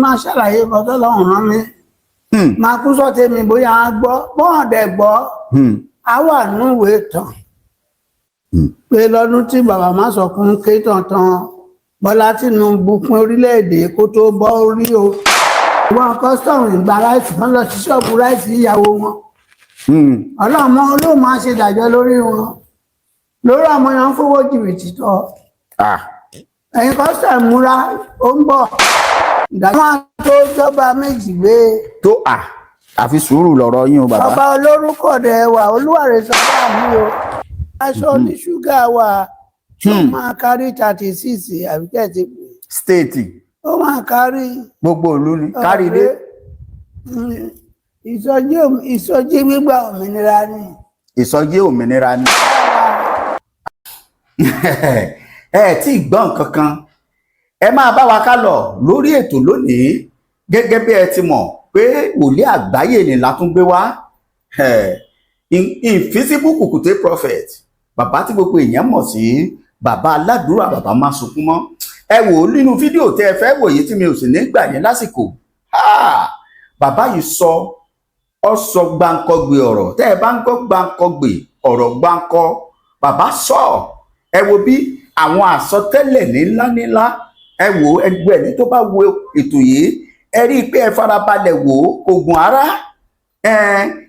Máa ṣàlàyé nǹkan tọ́lọ́run rán mi. Máa kú sọ tèmi bóyá á gbọ́, bọ́n dẹ̀ gbọ́, á wà núwèé tán pé lọ́dún tí bàbá má sọkún ké tọ̀tàn, Bọ́lá Tinubu pín orílẹ̀-èdè kó tó bọ́ orí o. Wọn custom ìgbà rice kan lọ sí ṣọ́ọ̀bù rice ìyàwó wọn. Ọlọ́run mọ́ ló máa ṣe ìdájọ́ lórí wọn, lórí àwọn èèyàn ń fowó jìbìtì tọ́. Ẹ̀yin custom, múra, ó ń bọ̀, ìdájọ́ máa tó jọba méjì gbé. Tó à, àfi sùúrù lọ̀rọ̀ yín o, bàbá. Ọba olórúkọ dẹ̀ wà, olúwàrẹ̀ sọ́dọ̀ mi o, aṣọ oníṣúgà wà tó máa kárí 36 àbíkẹ́ ti pè. State. Ó máa kárí. Gbogbo ìlú ni kárí dé. Ìsọjí gbígbà òmìnira ni. Ìsọjí òmìnira ni. Ẹ tí ì gbọ́ nǹkan kan, ẹ máa bá wa ká lọ lórí ètò lónìí. Gẹ́gẹ́ bí ẹ ti mọ̀ pé wòlíì àgbáyé ni la tún gbé wá, Invisible Kùkùté Prophet, bàbá tí gbogbo èèyàn mọ̀ sí bàbá aládùúrà, bàbá má sunkún mọ́. Ẹ wò ó nínú fídíò tẹ́ ẹ fẹ́ wò yìí tí mi ò sì ní gbà yín lásìkò. Bàbá yìí sọ, ọ sọ gbáǹkọgbè ọ̀rọ̀. Tẹ́ ẹ bá ń gbọ́ gbáǹkọgbè ọ̀rọ̀, gbáǹkọ bàbá sọ. Ẹ wo bí àwọn àsọtẹ́lẹ̀ nílá nílá. Ẹ wò, ẹgbẹ́ ní tó bá wo ètò yìí, ẹ rí i pé ẹ farabalẹ̀ wò ó, oògùn ara ẹ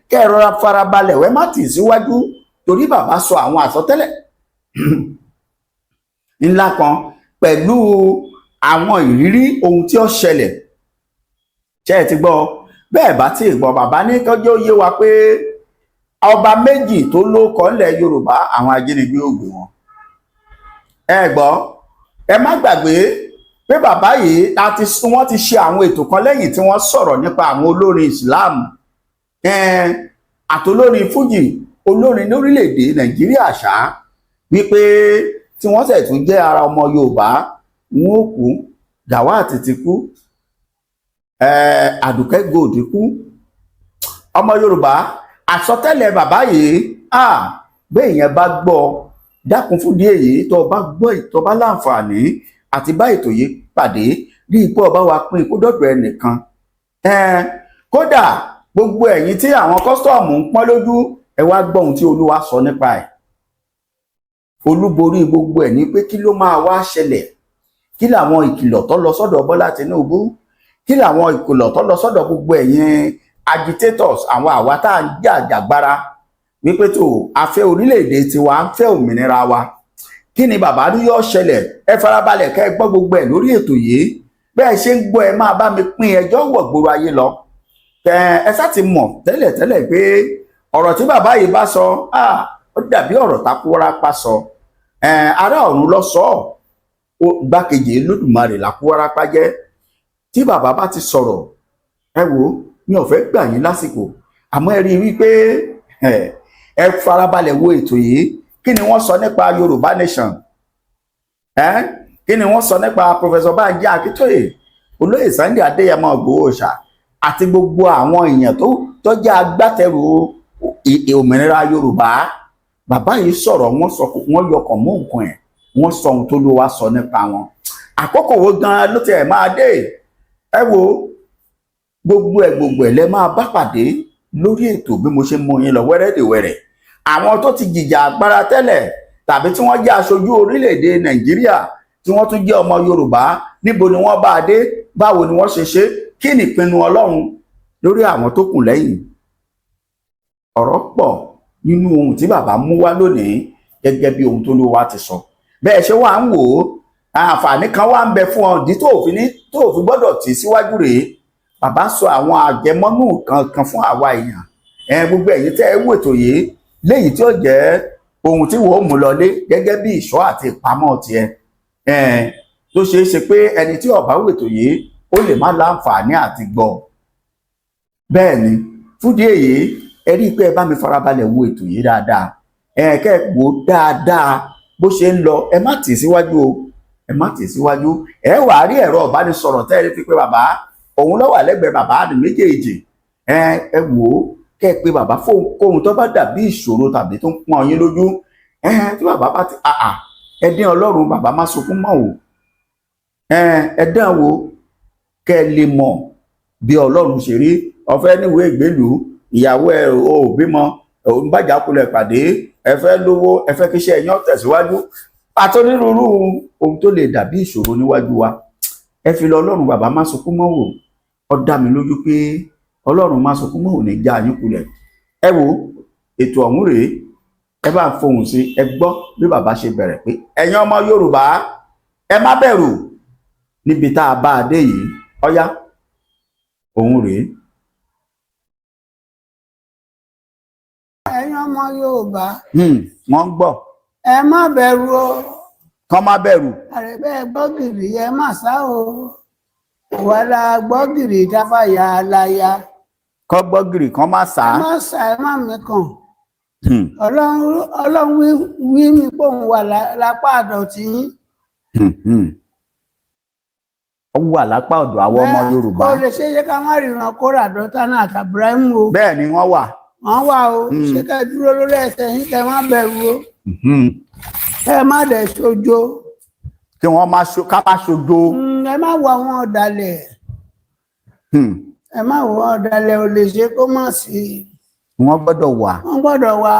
kẹ́ ẹ rọra farabalẹ̀, ẹ má tì síwájú, torí bàbá sọ àwọn àsọtẹ́lẹ̀ ńlá kan pẹ̀lú àwọn ìrírí ohun tí ó ṣẹlẹ̀. Ṣé ẹ ti gbọ́? Bẹ́ẹ̀ bá tí ì gbọ́, bàbá ní kọjọ́ yé wa pé ọba méjì tó lóko ńlẹ̀ Yorùbá, àwọn ajínigbé ò gbé wọn. Ẹ gbọ́, ẹ má gbàgbé pé bàbá yìí àti wọ́n ti ṣe àwọn ètò kan lẹ́yìn tí wọ́n sọ̀rọ̀ nípa àwọn olórin Islam àtolórin Fuji, olórin lórílẹ̀‐èdè Nàìjíríà ṣá, wípé tí wọ́n sì tún jẹ́ ara ọmọ Yorùbá, wọn ò kú. Gawat ti kú, Àdùkẹ́ Gold kú. Ọmọ Yorùbá, àsọtẹ́lẹ̀ bàbá yìí, bẹ́ẹ̀ yẹn bá gbọ́, dákun, fún díẹ̀ yìí tó bá gbọ́, tó bá láǹfààní àti bá ètò yìí pàdé, rí ipò ọba wa pín kó dọ̀dọ̀ ẹnìkan. Kódà gbogbo ẹ̀yin tí àwọn custom ń pọ́n lójú, ẹ wá gbọ́ ohun tí Olúwa sọ nípa ẹ̀. Olúborí gbogbo ẹ̀ ní pé kí ló máa wá ṣẹlẹ̀? Kí làwọn ìkìlọ̀ tó lọ sọ́dọ̀ Bọ́lá Tinubu? Kí làwọn ìkìlọ̀ tó lọ sọ́dọ̀ gbogbo ẹ̀yin agitators, àwọn àwa tá à ń jà jàgbára wípé tó a fẹ́ orílẹ̀-èdè tiwa, à ń fẹ́ òmìnira wa? Kí ni bàbá ní yóò ṣẹlẹ̀? Ẹ farabalẹ̀ kẹ́ ẹ gbọ́ gbogbo ẹ̀ lórí ètò yìí. Bẹ́ẹ̀ ṣe ń gbọ́, ẹ máa bá mi pín ẹjọ́ wọ̀ gbòòrò ayé lọ. Ẹ sá ti mọ̀ tẹ́lẹ̀tẹ́lẹ̀ pé ọ̀rọ̀ tí bàbá yìí bá sọ, ó dàbí ọ̀rọ̀ tákúwárápá sọ. Ará ọ̀run lọ sọ ọ́, gbákejì Olódùmarè làkúwárápá jẹ́. Tí bàbá bá ti sọ̀rọ̀, ẹ wò ó, mi ò fẹ́ gbà yín lásìkò, àmọ́ ẹ rí i wípé ẹ farabalẹ̀ wo ètò yìí. Kí ni wọ́n sọ nípa Yorùbá Nation? Kí ni wọ́n sọ nípa Professor Banji Akíntóyè, olóyè Sunday Adéyẹmọ Ìgbòho Òòṣà àti gbogbo àwọn èèyàn tó jẹ́ agbátẹrù òmìnira Yorùbá? Bàbá yìí sọ̀rọ̀, wọ́n sọ, wọ́n yọkàn mú nǹkan ẹ̀, wọ́n sọ ohun tó ló wá sọ nípa wọn. Àkókò wo gan-an ló tiẹ̀ máa dé? Ẹ wo, gbogbo ẹ̀ gbogbo ẹ̀ lẹ máa bá pàdé lórí ètò bí mo ṣe mú yín lọ wẹ́rẹ́dẹ̀wẹ̀rẹ̀. Àwọn tó ti jìjà agbára tẹ́lẹ̀ tàbí tí wọ́n jẹ́ aṣojú orílẹ̀-èdè Nàìjíríà tí wọ́n tún jẹ́ ọmọ Yorùbá, níbo ni wọ́n bá a dé? Báwo ni wọ́n ṣe ṣe? Kí ni ìpinnu Ọlọ́run lórí àwọn tó kù lẹ́yìn? Ọ̀rọ̀ pọ̀ nínú ohun tí bàbá mú wá lónìí gẹ́gẹ́ bí ohun tó ló wá ti sọ. Bẹ́ẹ̀ ṣe wà ń wò ó, àǹfààní kan wà ń bẹ fún ọ, ìdí tó òfin ní tó òfin gbọ́dọ̀ tì síwájú rèé. Bàbá sọ àwọn àjẹmọ́nú kankan fún àwa èèyàn ẹ. Gbogbo ẹ̀yin tẹ́ ẹ wò ètò yìí, léyìí tí ó jẹ́ ohun tí wọ́n mú lọlé gẹ́gẹ́ bí ìṣọ́ àti ìpamọ́ tiẹ̀ ẹ, tó ṣeé ṣe pé ẹni tí ó bá wò ètò yìí, ó lè má láǹfààní àti gbọ́. Bẹ́ẹ̀ ni, fúdí èyí, ẹ rí i pé ẹ bá mi farabalẹ̀ wo ètò yìí dáadáa. Ẹ kẹ́ ẹ wò dáadáa bó ṣe ń lọ. Ẹ má tì síwájú o, ẹ má tì síwájú. Ẹ wàá rí ẹ̀rọ ìbánisọ̀rọ̀ tẹ́ ẹ fi pé bàbá, òun ló wà lẹ́gbẹ̀ẹ́ bàbá ní méjèèjì. Ẹ wò ó, kẹ́ ẹ pé bàbá fóun kóhun tó bá dàbí ìṣòro tàbí tó ń pọ́n yín lójú. Ẹ tí bàbá bá ti àà, ẹ dín Ọlọ́run, bàbá má sunkún mọ́ o. Ẹ dán wo. Kẹ́ ẹ lè mọ̀ bí Ọlọ́run ṣe rí. Ọ̀fẹ́ níwèé ìgbélùú, ìyàwó ẹ ò bímọ, òun bàjá kulẹ̀ pàdé, ẹ fẹ́ lówó, ẹ fẹ́ kíṣẹ́ ẹ̀yàn tẹ̀síwájú, àtọ́nírúurú ohun tó lè dàbí ìṣòro níwájú wa, ẹ fi lọ Ọlọ́run bàbá má sunkún mọ́ wò. Ó dá mi lójú pé Ọlọ́run má sunkún mọ́ ò ní já yín kulẹ̀. Ẹ wo ètò ọ̀hún rèé, ẹ bá ń fohùn sí. Ẹ gbọ́ bí bàbá ṣe bẹ̀rẹ̀ pé ẹ̀yin ọmọ Yorùbá, ẹ má bẹ̀rù níbi tá a bá a dé yìí. Ọ̀yá, òun rèé. Ẹ̀yin ọmọ Yorùbá, Wọ́n ń gbọ́. Ẹ má bẹ̀rù o. Kán má bẹ̀rù. Àrẹ̀bẹ́ gbọ́gìrì, ẹ má sá o. Àwa la gbọ́gìrì táfàyà láya. Kán gbọ́ gìrì, kán má sá. Ẹ má sá, ẹ má mikàn. Ọlọ́run wí mi pé òun wà lápá àdọ̀tí yín. Ó wà lápá ọ̀dọ̀ àwọn ọmọ Yorùbá. Kó lè ṣe é ṣe ká má ríran Kórà, Dọ́tánà àti Abrahamu o. Bẹ́ẹ̀ ni wọ́n wà. Wọ́n wà o. Ṣé ká dúró lórí ẹsẹ̀ yín, kẹ́ má bẹ̀rù o. Ẹ má dẹ̀ ṣojo. Kí wọ́n má ṣo, ká má ṣojo. Ẹ má wo àwọn ọ̀dàlẹ̀. Ẹ má wo ọ̀dàlẹ̀, ò lè ṣe kó má sí. Wọ́n gbọ́dọ̀ wà. Wọ́n gbọ́dọ̀ wà.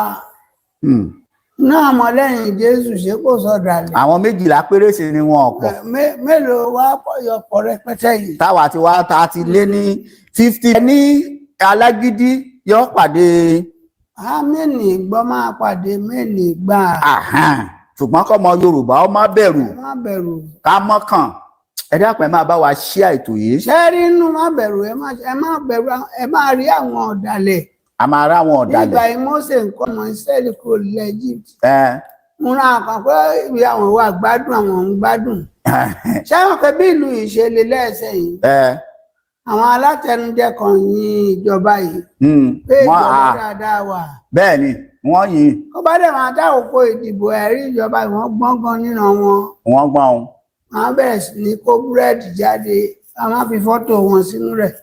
Náà mọ̀lẹ́yìn Jésù, ṣé kò sọ̀dàlẹ̀? Àwọn 12 péré sì ni wọn ọ̀pọ̀. Mélòó wá pọ̀ rẹpẹtẹ yìí? Táwa ti wá ta ti lé ní 50. Ní alágídí yọ pàdé. Ámínì gbọ́ máa pàdé mẹ́nì gbà. Àhán. Ṣùgbọ́n kọ́mọ Yorùbá ó má bẹ̀rù. Ẹ má bẹ̀rù. Ká mọ́kàn. Ẹ dákun, ẹ máa bá wa ṣíà ètò yìí. Ṣé rí inú má bẹ̀rù, ẹ má bẹ̀rù, ẹ má rí àwọn ọ̀dàlẹ̀. A máa rá àwọn Nígbà ọ̀dàlẹ̀. yìí, Mósè nǹkan ọmọ Ísírẹ́lì kúrò nílẹ̀ Egypt. Ẹ Mo rán àkàn pé ibi àwọn wà gbádùn, àwọn ń gbádùn. Ṣé wọn pé bí ìlú yìí ṣe lè lẹ́sẹ̀ yìí? Ẹ Àwọn alátẹnujẹ kan yin ìjọba yìí pé wọ́n ìjọba à dáadáa wà. Bẹ́ẹ̀ ni wọ́n yin. Kó bá dẹ̀ máa dá òkò ìdìbò, ẹ̀rí ìjọba yìí, wọ́n gbọ́n gan nínú wọn. Wọ́n gbọ́n o. Wọ́n bẹ̀rẹ̀ sí ní kó búrẹ́dì jáde, wọ́n máa fi fọ́tò wọn sínú rẹ̀.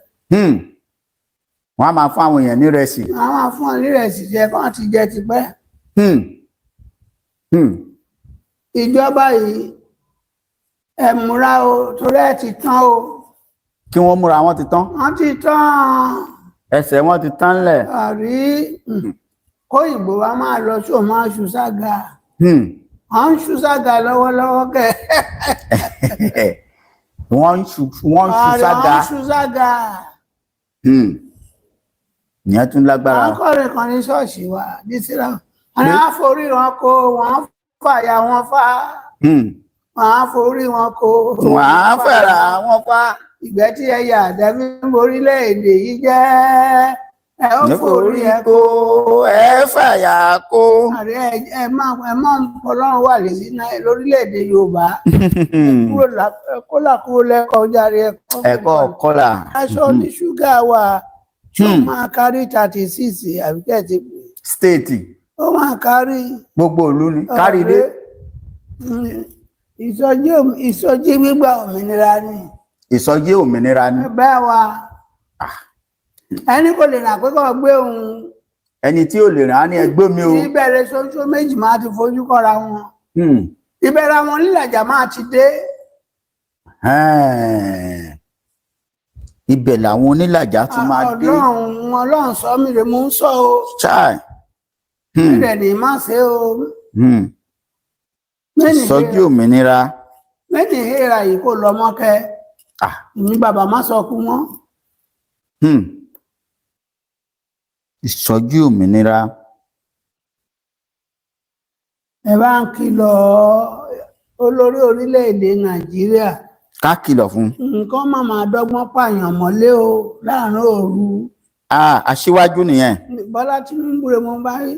Wọ́n á máa fún àwọn èèyàn ní rẹsì. Wọ́n máa fún wọn nírẹsì jẹ, kán ti jẹ tipẹ́. Ìjọba yìí, ẹ múra o, torí ẹ ti tán o. Kí wọ́n múra, wọ́n ti tán. Wọ́n ti tán. Ẹsẹ̀ wọn ti tán lẹ̀. Àrí kó ìbò wa máa lọ sí òun máa ṣu sága. Wọ́n ń ṣu sága lọ́wọ́lọ́wọ́ kẹ́. Wọ́n ń ṣu Ààrẹ sága. Wọ́n ń ṣu sága. Ìyẹn tún lágbára. Àwọn kọrin kan ní ṣọ́ọ̀ṣì wa ní síra wọn á forí wọn kó, wọn á fàyà wọn fá. Wọn á forí wọn kó. Wọ́n á fẹ̀rẹ̀ àwọn fa. Ìgbẹ́ tí ẹ yà dẹ́bí orílẹ̀-èdè yìí jẹ́, ẹ ó forí ẹ kó, ẹ fàyà kó. Ààrẹ, ẹ má ẹ má, Ọlọ́run wà lè ní lórílẹ̀-èdè Yorùbá. Kúrò kólà kúrò lẹ́kọ̀ọ́ járe ẹ̀kọ́. Ẹ̀kọ́ kọ́là. Aṣọ ní ṣúgà wà tí ó máa kárí 36 àbíkẹ́ ti pè. State. Ó máa kárí. Gbogbo ìlú ni kárí ilé. Ìsọjí gbígbà òmìnira ni. Ìsọjí òmìnira ni. Bẹ́ẹ̀ wa ẹni kò lè rà pé kò gbé òun. Ẹni tí ò lè rìn á ní ẹgbẹ́ mi o. Ìbẹ̀rẹ̀ ṣoṣo méjì máa ti fojú kọ́ra wọn. Ìbẹ̀rẹ̀ àwọn onílàjà máa ti dé. Ẹ́ẹ̀. Ibẹ̀ làwọn onílàjà tún máa dé. Ọlọ́run, Ọlọ́run sọ mí rè, mò ń sọ o. Chai. Rẹ̀ ní má ṣe o. Mẹ́nì Ìsọjí òmìnira. Mẹ́nì hera yìí kò lọ mọ́kẹ́. Èmi bàbá má sọ kú wọn. Ìsọjí òmìnira. Ẹ bá ń kìlọ̀ olórí orílẹ̀-èdè Nàìjíríà. Ká kìlọ̀ fún. Nǹkan má máa dọ́gbọ́n pààyàn mọ́lé o láàrin òru. Ah, aṣíwájú nìyẹn. Bọ́lá Tinubu rẹ̀ mo bá rí.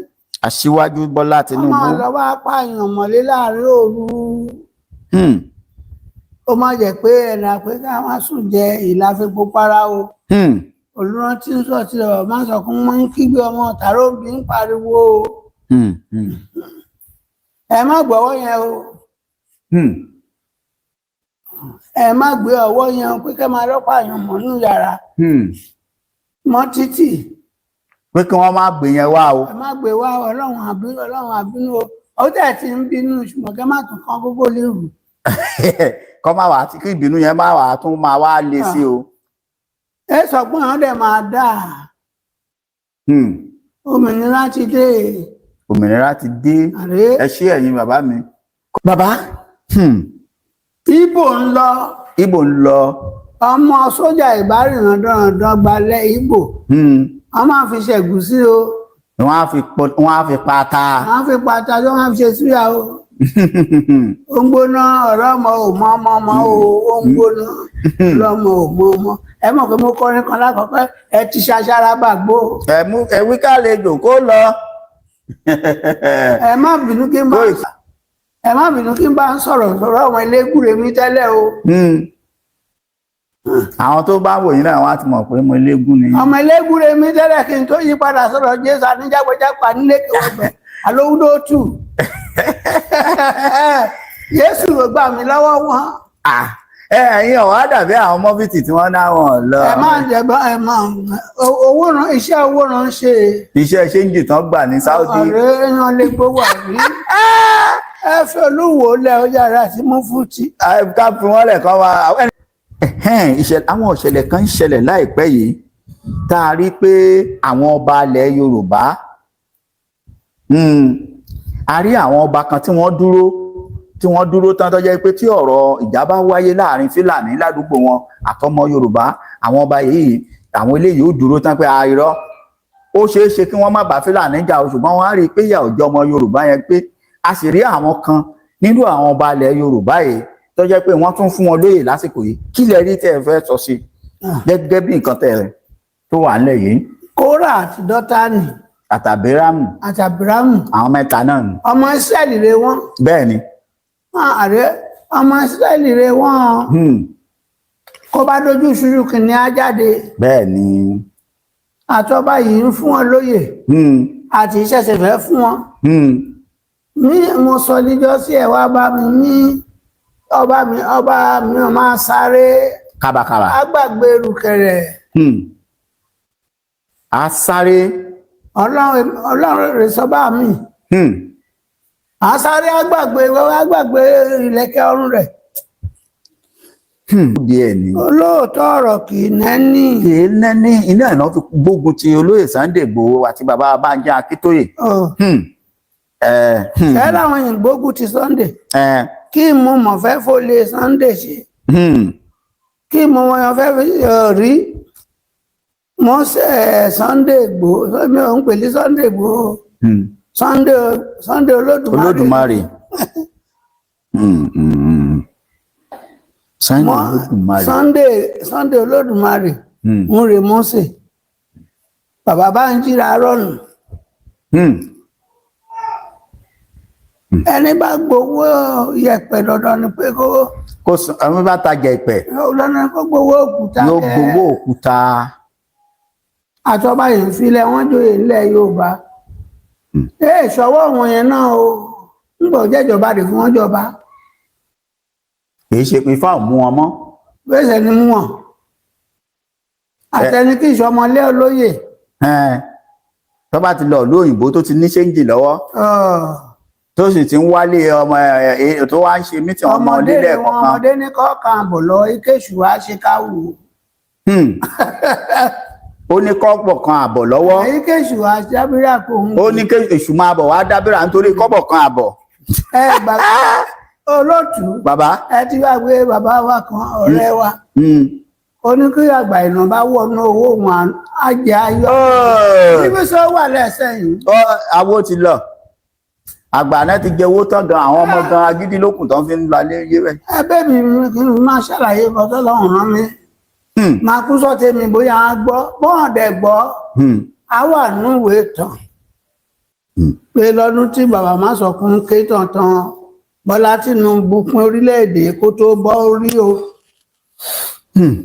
Aṣíwájú Bọ́lá Wọ́n Tinubu. máa lọ wá pààyàn mọ́lé láàrin òru. Ó má jẹ́ pé ẹ̀nà pé ká má sùn jẹ ìlàfẹ́po para o. Olùrántí ń sọ tí bàbá má sọ kún mọ́ ń kígbe ọmọ tààrà òbí ń pariwo o. Ẹ má gbọ́wọ́ yẹn o. Ẹ má gbé ọwọ́ yẹn o pé kẹ́ máa lọ́pàá àyàn mọ́ nínú yàrá mọ́ títì. Pé kí wọ́n má gbé yẹn wá o. Ẹ má gbé wá, Ọlọ́run àbínú, Ọlọ́run àbínú o. Ó tẹ̀ tí ń bínú, ṣùgbọ́n kẹ́ má tún kán gbogbo lérò. Kọ́ má wàá kí ìbínú yẹn má wàá tún máa wá le sí o. Ẹ sọ pé àwọn dẹ̀ máa dà. Òmìnira ti dé. Òmìnira ti dé. Àrẹ. Ẹ ṣé ẹ̀yin bàbá mi. Bàbá, Ìbò ń lọ. Ìbò ń lọ. Ọmọ sójà ìbárìnà dandan gbalẹ̀ Ìbò. Wọ́n máa fi ṣẹ̀gúsí o. Wọ́n á fi pata. Wọ́n á fi pata tó wọ́n á fi ṣe súyà o. Ó ń gbóná ọ̀rọ̀ ọmọ ò mọ ọmọ ọmọ o, ó ń gbóná ọ̀rọ̀ ọmọ ò mọ ọmọ. Ẹ mọ̀ pé mo kọrin kan lákọ̀ọ́kọ́, ẹ ti ṣaṣara bàgbó. Ẹ mú ẹ wí ká lè jò kó lọ. Ẹ má bínú kí n bá ẹ má bínú kí n bá ń sọ̀rọ̀ sọ̀rọ̀ àwọn eléégún mi tẹ́lẹ̀ o. Àwọn tó bá wò yín náà wọ́n á ti mọ̀ pé mo léégún ni. Ọmọ eléégún mi tẹ́lẹ̀ kí n tó yí padà sọ̀rọ̀ Jésù àníjàgbẹ́jàpá nílé kẹwọ́gbẹ́ alówúdó tù. Jésù ló gbà mí lọ́wọ́ wọn. Ẹ̀yin ọ̀wá dàbí àwọn mọ́fìtì tí wọ́n náà wọ̀n lọ. Ẹ máa ń jẹba ẹ máa owó ran iṣẹ́ owó ran ṣe. Iṣẹ́ ṣéǹjì tán gbà ní Saudi. Ọ̀rẹ́ èèyàn lè gbowó àrí. Ẹ fi olúwo lẹ ọjà rẹ àti mufti. Ká fi wọ́n lẹ̀ kọ́ wa. Àwọn ìṣẹ̀lẹ̀ kan ń ṣẹlẹ̀ láìpẹ́ yìí tá a rí pé àwọn ọba ilẹ̀ Yorùbá, a rí àwọn ọba kan tí wọ́n dúró tán tó jẹ́ pé tí ọ̀rọ̀ ìjà bá wáyé láàrin Fúlàní ládùúgbò wọn àtọmọ Yorùbá, àwọn ọba yìí àwọn eléyìí ó dúró tán pé irọ́ ó ṣeé ṣe kí wọ́n má bá Fúlàní jà o, ṣùgbọ́n wọ́n á rí i pé ìyà ò jẹ ọmọ Yorùbá yẹn, pé a sì rí àwọn kan nínú àwọn ọba ilẹ̀ Yorùbá yìí tó jẹ́ pé wọ́n tún fún wọn lóyè lásìkò yìí. Kí lẹ rí tẹ́ ẹ fẹ́ sọ sí gẹ́gẹ́ bí nǹkan tẹ́ ẹ tó wà nílẹ̀ yìí? Kórà àti Dọ́tánì àtàbírámù àti Àbírámù, àwọn mẹ́ta náà ni. Ọmọ Ísírẹ́lì rẹ wọ́n. Bẹ́ẹ̀ ni. Ààrẹ ọmọ Ísírẹ́lì rẹ wọ́n. Kó bá dojú ṣuṣu kìnìún á jáde. Bẹ́ẹ̀ ni. Àtọ́ba yìí ń fún wọn lóyè àti ìṣẹ̀ṣẹ̀ fẹ́ fún wọn. Ní mo sọ níjọ́ sí ẹ̀ wá bá mi ní ọba mi ò máa sáré kábàkábà. Agbàgbé rùkẹ̀rẹ̀. A sáré. Ọlọ́run rẹ̀ sọ bá mi. A sáré agbàgbé ìlẹ̀kẹ̀ ọrùn rẹ̀. Díẹ̀ ni. Olóòótọ́ ọ̀rọ̀ kì í nẹ́ní. Kì í nẹ́ní, iná ìná fi gbógun ti olóyè Sunday Igboho àti bàbá Bánjí Akíntóyè. Ṣé láwọn yìí gbógun ti Sunday? Kí mo mọ̀ fẹ́ fọlé Sunday ṣe? Kí mo mọ̀ fẹ́ rí? Mo ṣe Sunday Igboho, mi ò ń pè ní Sunday Igboho. Sunday Olódùmarè. Olódùmarè. Sunday Olódùmarè. Sunday Olódùmarè. Ń rè Mósè. Bàbá bá ń jíra rọ́ọ̀nù. Ẹni bá gbowó yẹ̀pẹ̀ dandan ni pé kó. Kó sọ ẹni bá tajà ìpẹ̀. Dandan ni kó gbowó òkúta. Yóò gbowó òkúta. Àtọ́ba yìí ń filẹ̀ wọ́n joyè nílẹ̀ Yorùbá. Ẹ ṣọwọ́ wọn yẹn náà o, ń bọ̀ jẹ́jọba rè fún wọn jọba. Kì í ṣe pé fáwọn mú wọn mọ́. Bẹ́sẹ̀ ni mú wọn. Àtẹni kí ìṣọmọlé olóyè. Tó bá ti lọ ìlú òyìnbó tó ti ní ṣéǹjì lọ́wọ́. Tó sì ti ń wálé ọmọ ẹ tó wá ń ṣe mítìn ọmọ lílẹ̀ kọ̀ọ̀kan. Ọmọdé ní kọ́ọ̀kan àbọ̀ lọ ikéṣù wá ṣe káwù. Ó ní kọ́bọ̀ kan àbọ̀ lọ́wọ́. Ikéṣù wá dábìrà kò ń. Ó ní kí èṣù máa bọ̀ wá dábìrà nítorí kọ́bọ̀ kan àbọ̀. Ẹ gbàgbé olóòtú. Bàbá. Ẹ ti gbàgbé bàbá wa kan ọ̀rẹ́ wa. Ó ní kí àgbà ìnà bá wọnú owó wọn á jẹ ayọ̀. Níbi sọ wà lẹ́sẹ̀ yìí. Àwo ti lọ. Àgbà náà ti jẹ owó tán gan, àwọn ọmọ gan agídí lókùn tán fi ń lọ alé yé rẹ. Ẹ bẹ́ẹ̀ mi kí n máa ṣàlàyé bọ́tọ́ lọ́hùn rán mi. Máa kú sọ́tẹ̀ mi bóyá á gbọ́, bọ́n dẹ̀ gbọ́, á wà núwèé tán. Pé lọ́dún tí bàbá má sọkún ké tọ̀tàn Bọ́lá Tinubu pín orílẹ̀-èdè kó tó bọ́ orí o.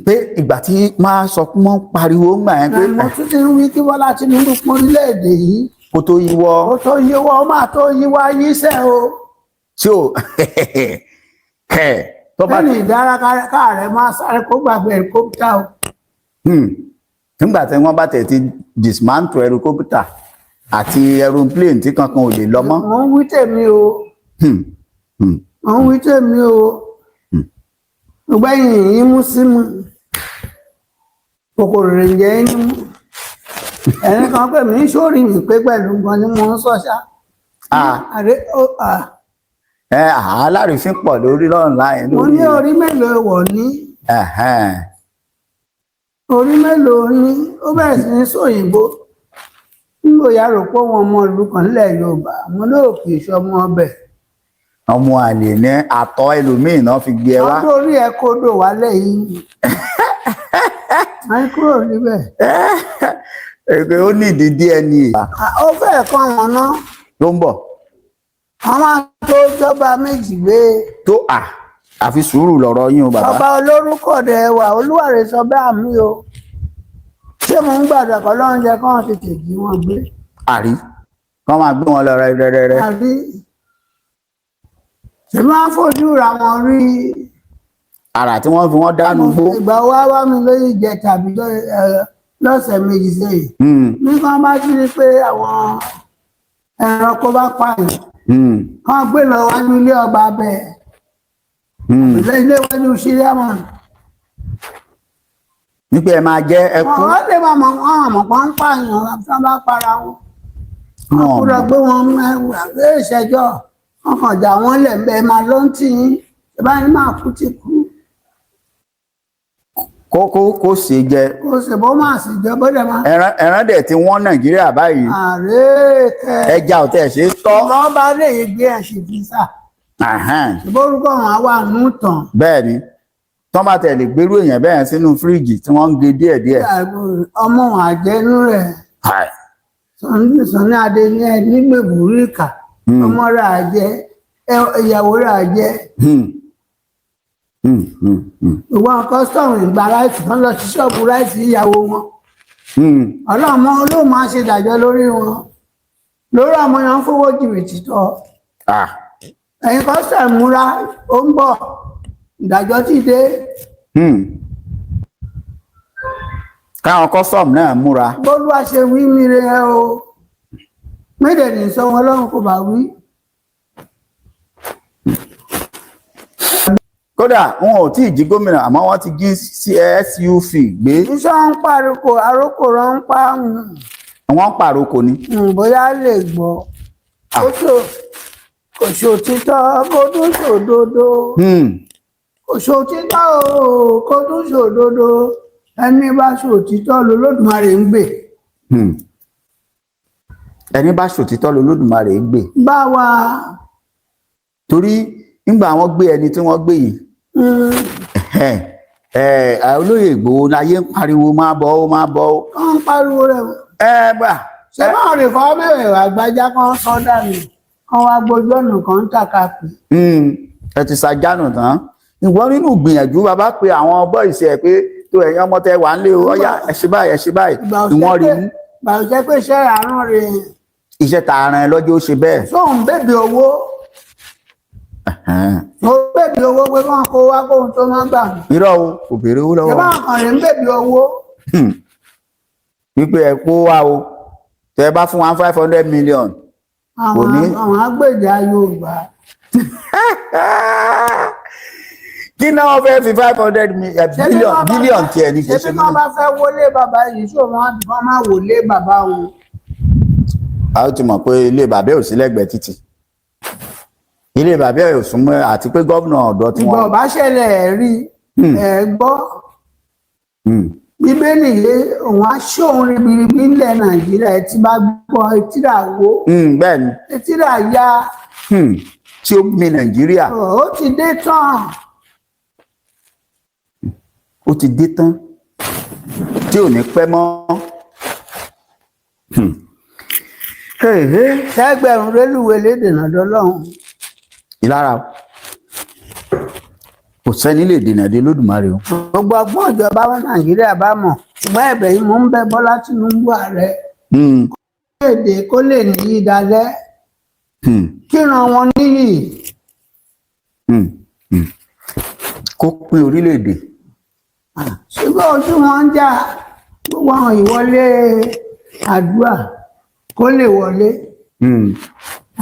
Pé ìgbà tí máa sọkún mọ́ pariwo ń gbà yẹn pé. Mo tún ti ń wí kí Bọ́lá Tinubu pín orílẹ̀-èdè yìí. Kó tó yíwọ́. Kó tó yíwọ́, ó máa tó yíwá yíṣẹ́ o. Tí o tó bá ní ìdárayá rẹ̀ máa sáré kó gbàgbé helicopter o. Nígbà tí wọ́n bá tẹ̀ ti dismantle helicopter àti aeroplane tí kankan ò lè lọ mọ́. Mo ń wí tèmi o. Mo ń wí tèmi o. Gbẹ̀yìn yín mú símú, kòkòrò rẹ̀ ń jẹ́ yín mú. Ẹni kan pè mí sórí mi pé pẹ̀lú nǹkan tí mo ń sọ ṣá. Ah. Àrẹ ó à. Ẹ alárìífín pọ̀ lórí online. Mo ní orí mélòó wọ̀ ní, Ẹ̀hẹ́n. orí mélòó ní, ó bẹ̀rẹ̀ sí ní sóyìnbó. Nígbò ya rò pé wọn ọmọ ìlú kan nílẹ̀ Yorùbá, mo lóò kì í ṣọmọ ọbẹ̀. Ọmọ àlè ní àtọ̀ ẹlòmíì náà fi gbé ẹ wá. Ọdún orí ẹ kodò wálẹ̀ yìí. Wọ́n kúrò níbẹ̀. Èpè ó ní ìdí DNA. Ó fẹ́ẹ̀ kọ́ wọn ná. Ló ń bọ̀. Wọ́n máa tó jọba méjì gbé. Tó à àfi sùúrù lọ̀rọ̀ yín o bàbá. Ọba olórúkọ dẹ̀ wà, Olúwàrẹ̀ sọ bẹ́ẹ̀ àmì o. Ṣé mo ń gbàdúrà kọ́ lọ́run jẹ́ kí wọ́n tètè jí wọn gbé? Àrí kọ́ máa gbé wọn lọ rẹ́rẹ́rẹ́. Àbí ṣe máa ń fojú ra wọn rí? Àrà tí wọ́n fi wọ́n dánú gbó. Ìgbà wá wá mi lórí jẹ tàbí lọ́sẹ̀ méjì sẹ́yìn. Ní kí wọ́n bá ti rí pé àwọn ẹranko bá pààyàn, kí wọ́n gbé lọ wájú ilé ọba bẹ́ẹ̀, ilé iwájú síríàmù. Wípé ẹ máa jẹ́ ẹkú. Wọ́n lè máa mọ̀ wọ́n àmọ̀ pọ́n ń pààyàn tí wọ́n bá para wọn. Wọ́n Wọn kúrò gbé wọn ẹ ìṣẹ́jọ́ wọn kàn já wọn lẹ̀ ń bẹ́ẹ̀ máa ló ń tì yín, ìbá ní máa kú ti kú. Kó kó kó ṣe jẹ. Kó sì bó máa sì jẹ bó dẹ̀ máa. Ẹran ẹran dẹ̀ tí wọ́n Nàìjíríà báyìí. Ààrẹ kẹ. Ẹja ò tẹ̀ ṣe é tọ́. Wọ́n bá lè gbé ẹ̀sìn físà. Àhán. Ìbórúkọ wọn wà nù tán. Bẹ́ẹ̀ ni tọ́ bá tẹ̀ lè gbérú èèyàn bẹ́ẹ̀ sínú fíríjì tí wọ́n ń ge díẹ̀díẹ̀. Ọmọ wọn àjẹnú rẹ̀. Hi. Sọ̀ní Adé ní ẹ nígbèbúríkà. Ọmọ rẹ̀ àjẹ, ìyàwó rẹ̀ àjẹ. Ìwọ kọ́sítọ́ọ̀mù ìgbà ráìsì kan lọ sí ṣọ́ọ̀bù ráìsì ìyàwó wọn. Ọlọ́mọ ló máa ṣe ìdájọ́ lórí wọn. Lórí ọmọ yẹn ń fowó jìbìtì tọ́. Ah. Ẹ̀yin kọ́sítọ́ọ̀mù múra, ó ń bọ̀. Ìdájọ́ ti dé. Káwọn kọ́sọ̀mù náà múra. Bólúwa ṣe wí mi rẹ o. Méjèèjì sọ wọn lọ́run kò bá wí. Kódà wọn ò tí ì jí gómìnà, àmọ́ wọ́n ti jí SUV gbé. Iṣẹ́ ń pariwo àrókòrò ń pa Wọ́n ń pàrokò ni. Bóyá lè gbọ́. Kò ṣòtítọ́ kó tún ṣòdodo. Kò ṣòtítọ́ o, kó tún ṣòdodo. Ẹni bá ṣòtítọ́ lolódùmarè ń gbè. Ẹni bá ṣòtítọ́ lolódùmarè ń gbè. Bá wa. Torí nígbà wọ́n gbé ẹni tí wọ́n gbé yìí, olóyè Ìgbòho láyé ń pariwo máa bọ̀ ó, máa bọ̀ ó. Wọ́n ń pariwo rẹ̀. Ẹ gbà. Ṣé báwọn lè fọwọ́ mẹ́wẹ̀ẹ̀wá gbájá kan sọ dànù kan wá gbójú ọ̀nà kan ń tàka pè. Ẹ ti ṣàjánù tán. Ìwọ nínú gbìyànjú bàbá pé àwọn bọ́ìsì ẹ pé tó ẹ̀yin ọmọ tẹ wà ń lé o, ọyá ẹ ṣe báyìí, ẹ ṣe báyìí, ìwọ́n rí mú. Ìgbà ò jẹ́ pé iṣẹ́ àárọ̀ rẹ̀. Iṣẹ́ tààrà ẹ lọ́jọ́ ó ṣe bẹ́ẹ̀. Sóun bèbè owó. Mo bèbè owó pé wọ́n kó wá kóhun tó má gbà mí. Irọ́ o, kò béèrè owó Ṣé lọ́wọ́. báwọn kan rè ń bèbè owó? Wípé ẹ kó wá o, tẹ bá fún wa 500 million. Kò ní. Àwọn agbèjà Yorùbá. Kí náà wọ́n fẹ́ fi 500 billion billion tiẹ̀ ní kò Ṣé ṣe bí wọ́n bá fẹ́ wọlé bàbá yìí, ṣó wọn á wọ́n máa wọlé bàbá wọn? A ó ti mọ̀ pé ilé bàbá ò sí lẹ́gbẹ̀ẹ́ títì, ilé bàbá ò súnmọ́, àti pé gómìnà ọ̀dọ́ tí Ìgbà wọ́n. ọ̀bá ṣẹlẹ̀ ẹ̀ rí ẹ̀ gbọ́. Bíbélì yé òun á ṣóun ribiribi ńlẹ̀ Nàìjíríà, ẹ ti bá gbọ́ etí rà wó, Bẹ́ẹ̀ ni. etí rà ya. Tí ó mi Nàìjíríà. Ó ti dé tán. Ó ti dé tán tí ò ní pẹ́ mọ́. Hey, hey. Sẹ́gbẹ̀rún rélùwé lédè náà dọ́lọ́hún. Ìlara o, kò sẹ́ni lè dènà dé Lódùmarè o. Gbogbo ọgbọ́n ìjọba wa Nàìjíríà bá mọ̀, ṣùgbọ́n ẹ̀bẹ̀ yìí mò ń bẹ̀ Bọ́lá Tinubu ààrẹ èdè kó lè ní ìdálẹ́ kíran wọn níyì. Kó pín orílẹ̀-èdè. Ṣùgbọ́n ojú wọn ń jà gbogbo àwọn ìwọlé àdúrà kó lè wọlé.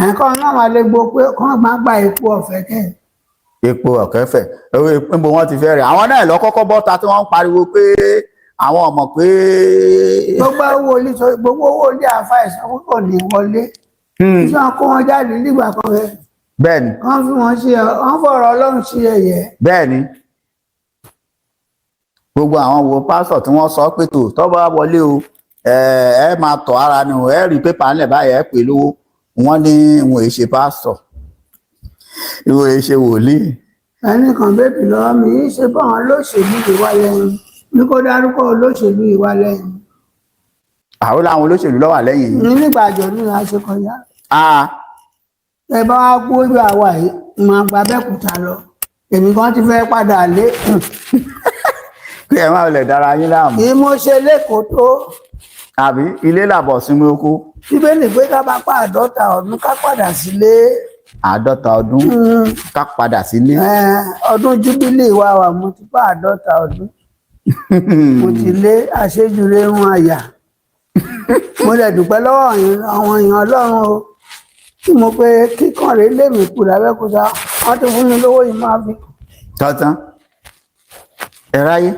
Ẹ̀kọ́ náà wà lè gbọ́ pé kán máa gba ipò ọ̀fẹ́ kẹ́. Epo ọ̀kẹ́fẹ̀ owó epo níbo wọ́n ti fẹ́ rẹ̀, àwọn náà lọ kọ́kọ́ bọ́ta tí wọ́n ń pariwo pé àwọn ọmọ pé. Gbogbo owó ilé gbogbo owó ilé àfa ìsanwó kò ní wọlé. Ṣé wọn kó wọn jáde nígbà kan rẹ? Bẹ́ẹ̀ni. Wọn fi wọn ṣe, wọn fọ̀rọ̀ Ọlọ́run ṣe ẹ̀yẹ. Bẹ́ẹ̀ni, gbogbo àwọn wo pásítọ̀ tí wọ́n sọ pé tó tọ́ bá wọlé o, ẹ ẹ máa tọ̀ ara ni o, ẹ rí pépà ńlẹ̀ báyìí, ẹ pè lówó, wọ́n ní ìwọ̀n èṣe pásítọ̀, ìwọ̀n èṣe wòlíì. Ẹnì kan bébì lọ́wọ́ mi yìí ṣe báwọn olóṣèlú ìwà lẹ́yìn ní kó dárúkọ olóṣèlú ìwà lẹ́yìn. Àwọn làwọn olóṣèlú ló wà lẹ́yìn yìí. Ní nígbà àjọ̀dún àṣekọjá. Ah. Ẹ bá wá kú ojú àwa yìí máa gba Abẹ́òkúta lọ, èmi kan ti fẹ́ padà lé. Kí ẹ má lè dára yín láàmú. Kì í mo ṣe lẹ́kọ̀ọ́ tó. Àbí ilé làbọ̀ sinmi oko. Bíbélì pé ká bá pa 50 ọdún ká padà sílé. 50 ọdún ká padà sílé. Ọdún júbílì wa wà, mo ti pa 50 ọdún, mo ti lé àṣejùrè ń àyà. Mo lè dúpẹ́ lọ́wọ́ àwọn èèyàn Ọlọ́run o tí mo pé kíkàn rèé lèmi kù lábẹ́kúta, wọ́n ti fún mi lówó yìí máa fi. Tọ́tán ẹ ráyé.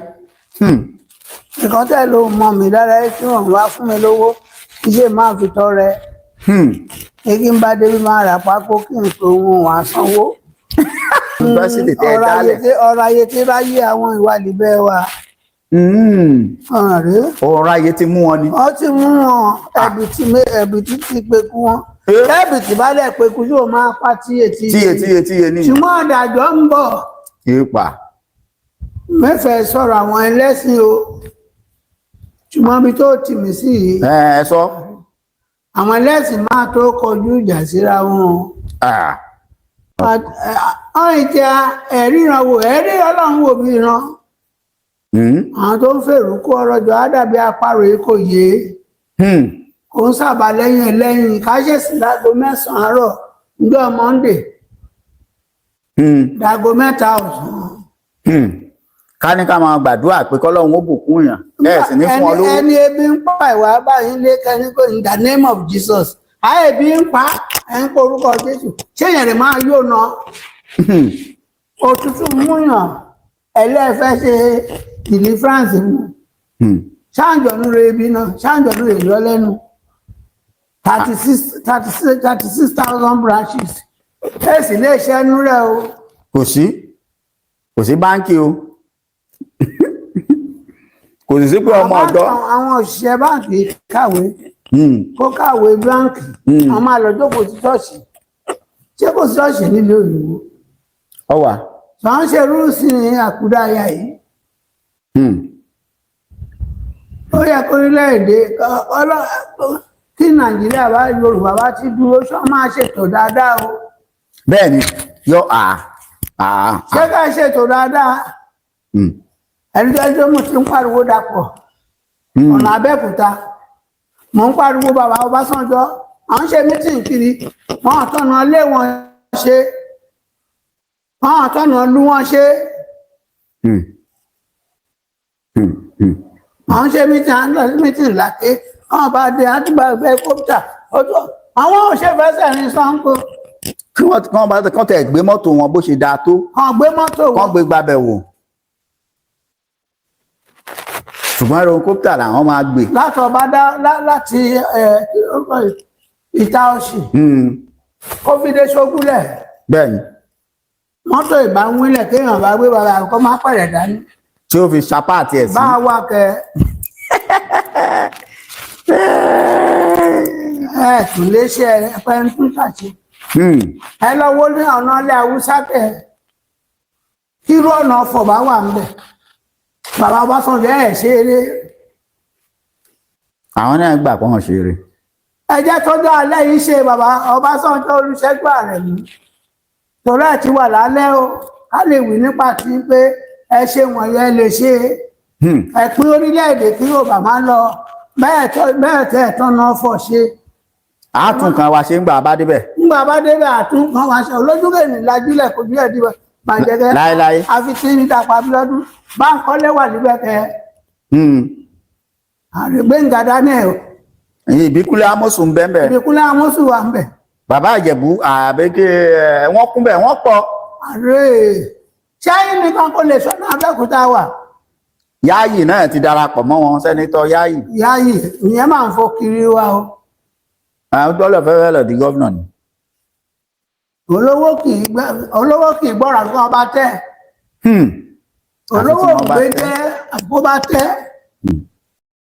Nǹkan tẹ́ ló mọ mi lára ẹ tí wọ́n wá fún mi lówó iṣẹ́ máa fi tọrẹ. Kí n bá débi máa rà pákó kí n pè òun wà sanwó. Yunifásitì tẹ́ ẹ dálẹ̀. Ọ̀rọ̀ ayé tí ráyé àwọn ìwà libẹ́ wa. Ọ̀rẹ́. Ọ̀rọ̀ ayé ti mú wọn ni. Wọ́n ti mú wọn, ẹ̀bìtì ti peku wọn. Ẹ̀bìtì bá lẹ̀ peku yóò máa pa tíye tíye. Tíye tíye tíye ní. Ṣùgbọ́n àdàjọ́ ń bọ̀. Ipa. Mẹ́fẹ̀ẹ́ sọ̀rọ̀ àwọn ẹlẹ́sìn o, ṣùgbọ́n ibi tó tì mí sí yìí. Ẹ sọ. Àwọn ẹlẹ́sìn máa tó kọjú ìjà síra wọn. Ọ̀hún ìjà ẹ̀ríran wò, ẹ̀rí Ọlọ́run wò bí ìran. Àwọn tó ń fèrú kó ọrọ̀ jọ á dàbí àparò yìí kò yé. Kò ń sábà lẹ́yìn lẹ́yìn káṣẹ́sì láago 9 àárọ̀ ńjọ́ Monday. Dáago 3 ọ̀sán. Ká ní ká máa gbàdúrà pé kọ́lọ́run ó bùkún yàn, ẹ sì ní fún ọ lówó. Ẹni ebi ń pa ìwà báyìí lé kẹ́ni pé in the name of Jesus, àyè ebi ń pa ẹ̀ ń pe orúkọ Jésù, ṣé èèyàn rẹ̀ máa yóò ná? Òtútù múyàn ẹlẹ́fẹ́ ṣe deliverance mu. Ṣáàjọ̀nù rẹ̀ ebi náà, ṣáàjọ̀nù rẹ̀ yọ lẹ́nu. 36,000 branches, ẹ̀ sì lè ṣẹ́nu rẹ̀ o. Kò sí báńkì o, kò sì sí pé ọmọ ọ̀dọ́. Àwọn òṣìṣẹ́ báńkì kàwé, kó kàwé báńkì, àwọn máa lọ jókòó sí ṣọ́ọ̀ṣì. Ṣé kò sí ṣọ́ọ̀ṣì nílé òyìnbó? Ọ wà. Sọ ń ṣe rúùsì ní àkúdàáyà yìí. Ó yẹ kó orílẹ̀-èdè kí Nàìjíríà bá Yorùbá bá ti dúró, sọ máa ṣètò dáadáa o. Bẹ́ẹ̀ni, yọ à. Ṣé ká ṣètò dáadáa? Ẹni tó ẹjọ́ mo ti ń pariwo dapọ̀ ọ̀nà Abẹ́òkúta, mò ń pariwo bàbá Ọbásanjọ́, à ń ṣe mítìn kiri, wọn àtọ̀nà lé wọn ṣe, wọn àtọ̀nà lú wọn ṣe. À ń ṣe mítìn, à ń lọ sí mítìn láké, wọn bá dé àtúbà ẹlikọ́pítà, àwọn òṣèfẹsẹ̀ ní Sango. Kí wọ́n bá kán tẹ̀ gbé mọ́tò wọn bó ṣe dáa tó. Kàn gbé mọ́tò wọn. Kán gbé gbabẹ̀ wò, ṣùgbọ́n helicopter làwọn máa gbé. Láti ọba dá láti ìta ọ̀sì kó fi dé sógúnlẹ̀. Bẹ́ẹ̀ni. Mọ́tò ìbá ń wílẹ̀ kéèyàn bá gbé bàbá kó má pẹ̀rẹ̀ dání. Tí ó fi sapá àti ẹ̀sìn. Bá a wá kẹ. Ẹ tún lè ṣe ẹ ń tún ṣàṣe. Ẹ lọ wo ní ọ̀nà ilẹ̀ Haúsá kẹ, kírú ọ̀nà ọ̀fọ̀ bá wà ń bẹ̀. Bàbá Ọbásanjọ́ ẹ̀ ṣe eré. Àwọn náà gbà pé wọ́n ṣe eré. Ẹ jẹ́ tọ́jú alẹ́ yìí ṣe bàbá Ọbásanjọ́ Olúṣẹ́gun Àrẹ̀mú, torí ẹ̀ ti wà lálẹ́ o, ká lè wí nípa ti pé ẹ ṣe wọ̀nyẹn lè ṣe ẹ pín orílẹ̀-èdè kí Yorùbá máa lọ bẹ́ẹ̀ tẹ́ ẹ̀ tán náà fọ̀ ṣe. Àtúnkàn wa ṣe ń gbà bá débẹ̀. Ń gbà bá débẹ̀ àtúnkàn wa ṣe olójúkè ní lajúlẹ̀ kojú ẹ̀ dìbò bàjẹ́gẹ́. Láéláé. Àfi tí ń dapò Abíọ́dún Báńkọ́lé wà níbẹ̀ kẹ́. Gbẹ̀ngà Daniel. Ìbíkúnlé Amósùn ń bẹ́ẹ̀ bẹ́ẹ̀. Ìbíkúnlé Amósùn wà ń bẹ̀. Bàbá Ìjẹ̀bú àbẹ́kẹ́ wọ́n kún bẹ́ẹ̀, wọ́n pọ̀. Àrè sẹ́yìn nìkan kò lè sọ́nà Abẹ́òkúta wà. Yáyì náà ti darapọ̀ mọ́ wọn, Senator Yáyì. Yáyì ìyẹn máa ń fọ kiri wa o. Àwọn gbọ́dọ̀ fẹ́fẹ́ lọ di governor ni. Olówó kì í gbọ́ra fún ọba tẹ́. Àfi tí Olówó wọ́n bá ògbé tẹ́. tẹ́ àbó bá tẹ́.